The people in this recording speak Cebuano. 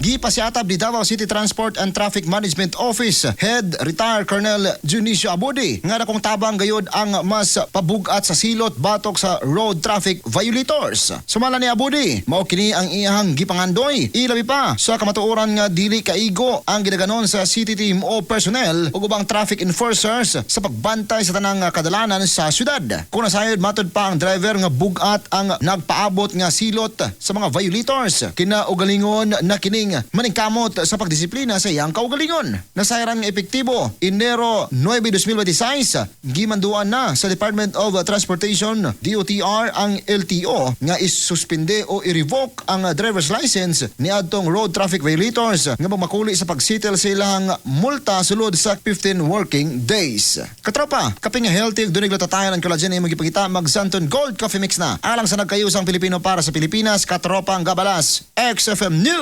Gipasiatab ni Davao City Transport and Traffic Management Office Head Retired Colonel Dionisio Abudi nga dakong tabang gayod ang mas pabugat sa silot batok sa road traffic violators. Sumala ni Abudi, mao kini ang iyang gipangandoy. Ilabi pa sa kamatuoran nga dili kaigo ang gidaganon sa city team o personnel ug ubang traffic enforcers sa pagbantay sa tanang kadalanan sa syudad. Kung nasayod, matod pa ang driver nga bugat ang nagpaabot nga silot sa mga violators. Kinaugalingon na kining maningkamot sa pagdisiplina sa iyang kaugalingon. Nasayran nga epektibo Enero 9, 2026, gimanduan na sa Department of Transportation, DOTR, ang LTO nga isuspende o i-revoke ang driver's license ni adtong road traffic violators nga makuli sa pagsettle sa ilang multa sulod sa 15 working days. Katropa, kape nga healthy ug dunay glutathione ang collagen imong gipangita, mag Santon Gold Coffee Mix na. Alang sa nagkayusang Pilipino para sa Pilipinas, Katropang Gabalas, XFM News.